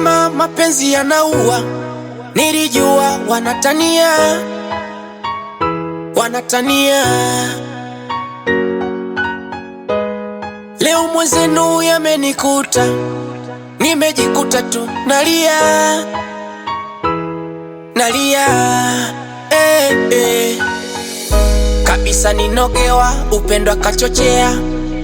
Walisema mapenzi yanaua, nilijua wanatania, wanatania. Leo mwenzenu yamenikuta, nimejikuta tu nalia, nalia eh, eh. Kabisa ninogewa, upendo akachochea,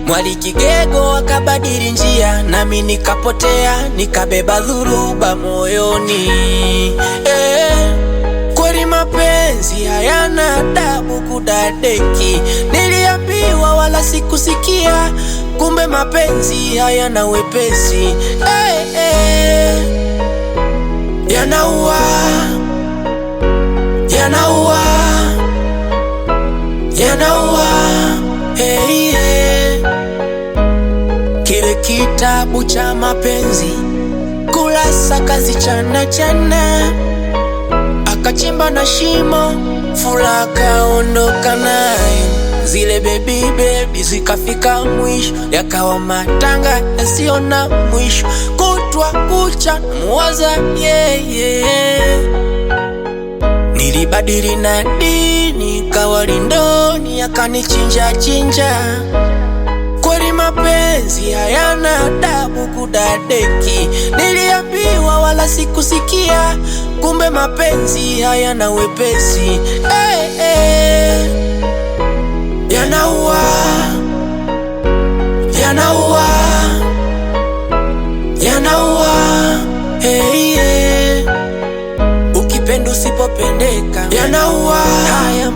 mwali kigego akabadili njia, nami nikapotea, nikabeba dhuruba moyoni eh. Kweli mapenzi hayana adabu kudadeki, niliambiwa wala sikusikia, kumbe mapenzi hayana wepesi eh, eh. Yanaua, yanaua, yanaua hey, yeah. Kile kitabu cha mapenzi kurasa kazichana chana, akachimba na shimo, furaha kaondoka nayo. Zile baby baby zikafika mwisho, yakawa matanga yasiyo na mwisho. Kutwa kucha namuwaza yeye yeah. Nilibadili na dini kawa lindoni, akanichinja chinja. Kweli mapenzi hayana adabu kudadeki, niliambiwa wala sikusikia, kumbe mapenzi hayana wepesi eh, eh. Yanaua, yanaua, yanaua hey, yeah. Ukipenda usipopendeka yanaua. Haya